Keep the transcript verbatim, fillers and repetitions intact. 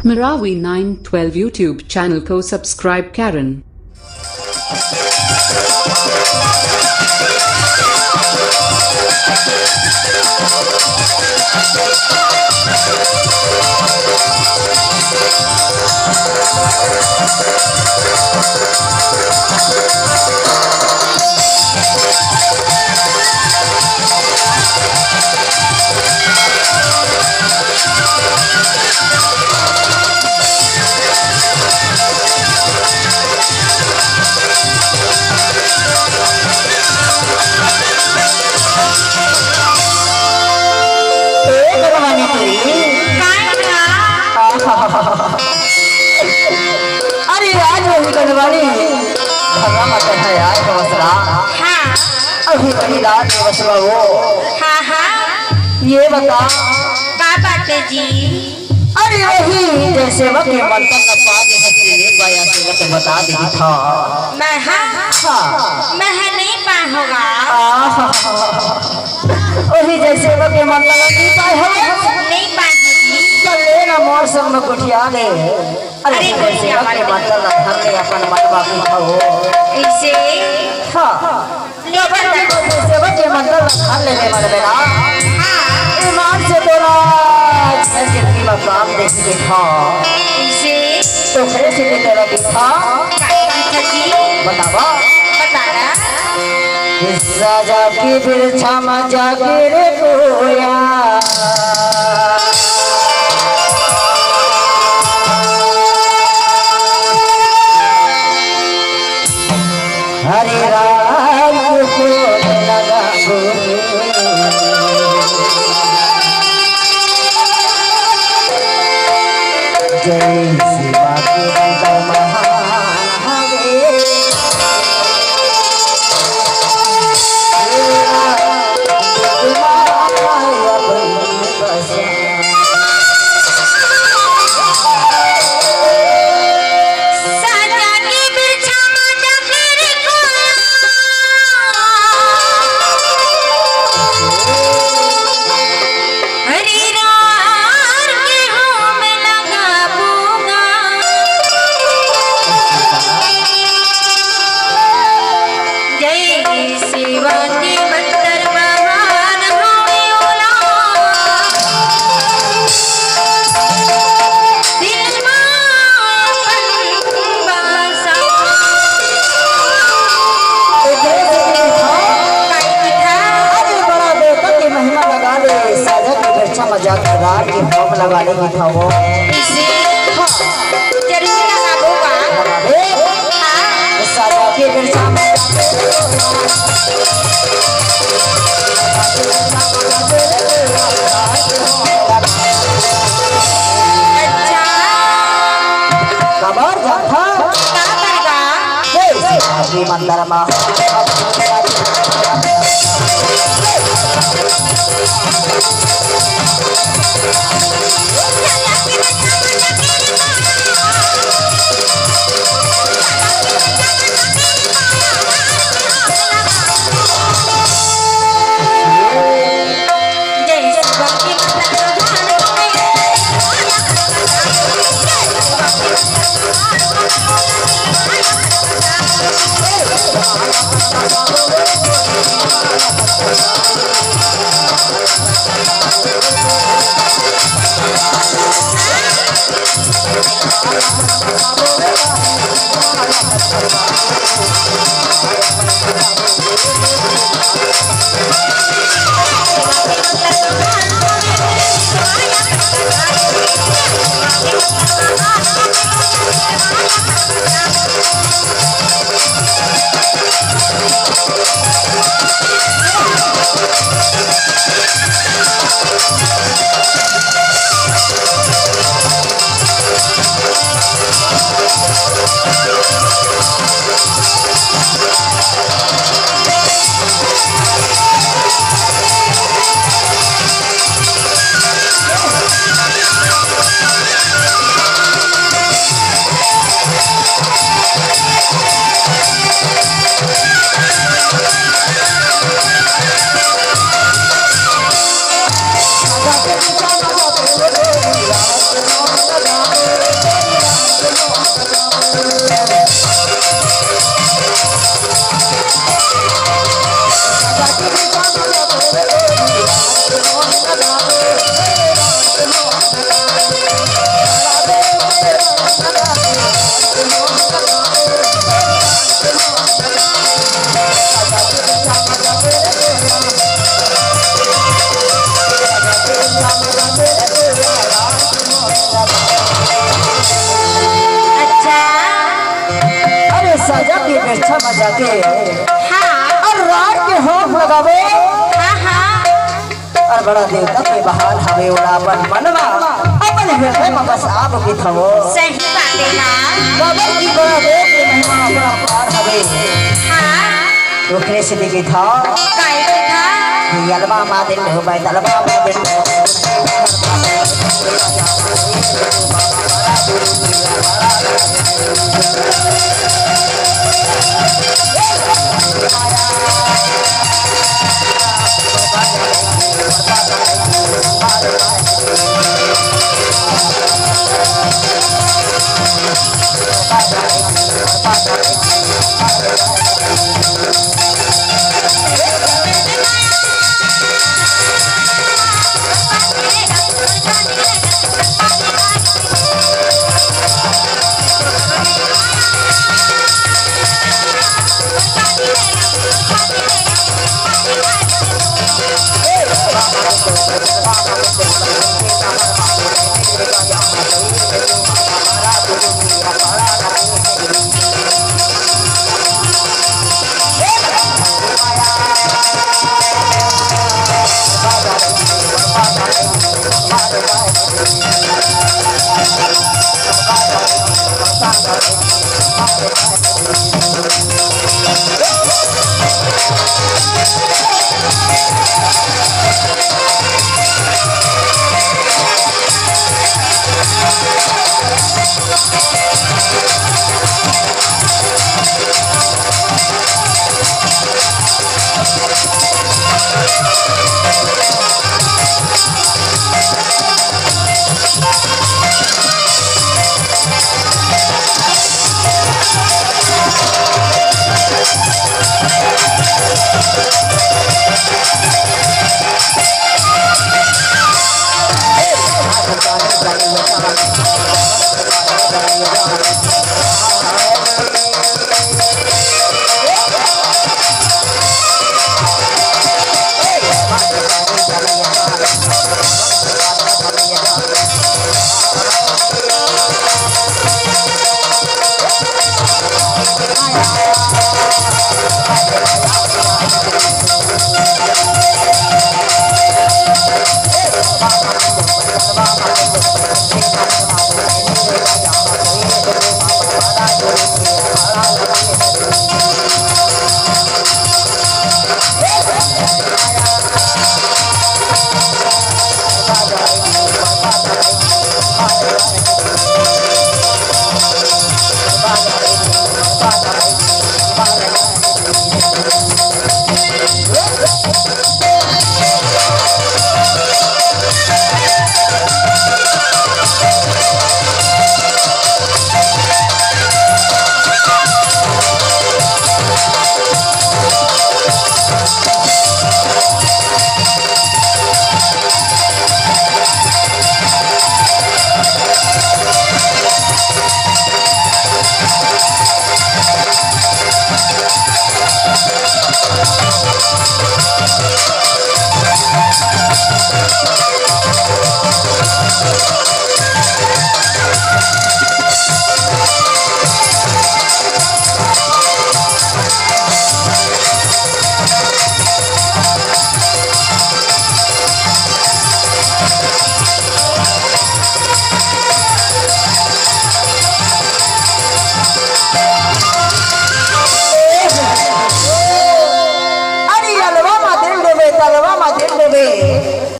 Marawi nine twelve YouTube channel ko subscribe karan. ए करवानी तेरी। काय का? अरे आज वही बनवानी भला मत है यार बसरा। हाँ। अभी वही रात में बसवा वो। हाँ, हाँ। ये बता। का बात है जी? अरे वही जैसे वके मंत्र का पाठ है, तेरे बाया से वके बता दे था। मैं हाँ। हाँ। मैं नहीं पाहूँगा। आहा। वही जैसे वके मंत्र का नहीं पाए हो। नहीं पाहूँगी। चल ले ना मोर संग में गोठिया ले। अरे अरे जैसे गोठिया वके वाले। मंत्र का धर ले अपन मन बाकी हो। इसे हाँ। लेकर जा। सेवा के मंत्र ल धर लेवे मन में ना। हाँ। ईमान से तोला जिंदगी में काम देख के था। इसे तो फिर से तोला दिखा। काका जी। बतावा। बताना। इस राजा की बिरछा में जाके रे कोया। हरे राम को लगाबो। जय शिवा के मंत्र महान हवे। जय शिवा के मंत्र महान होय ओला। दिल मा अपन बसा। काई की था? अरे बड़ा देवता की महिमा लगा ले, साजा की वृक्षा मजाक राग की भाव लगा ले की था वो। इसे हाँ। जरूर लगाबो का। ए, हाँ। साजा के बिरछा में अच्छा। कमर जाथा। का करगा? ए, साजी मंदर मा। म जाके हाँ। अउ रात के होम लगाबो। हाँ, हाँ। अउ बड़ा देवता के बहाल हवे, ओला अपन मन म, अपन हृदय म बसाबो कहिथंव। सही बात हे माँ। बाबा जी बड़ा देव के महिमा अपरंपार हवे। हाँ। ओकरे से देखे था। काहे के था? यलवा मा दिन हो, बैतलवा मा दिन हो।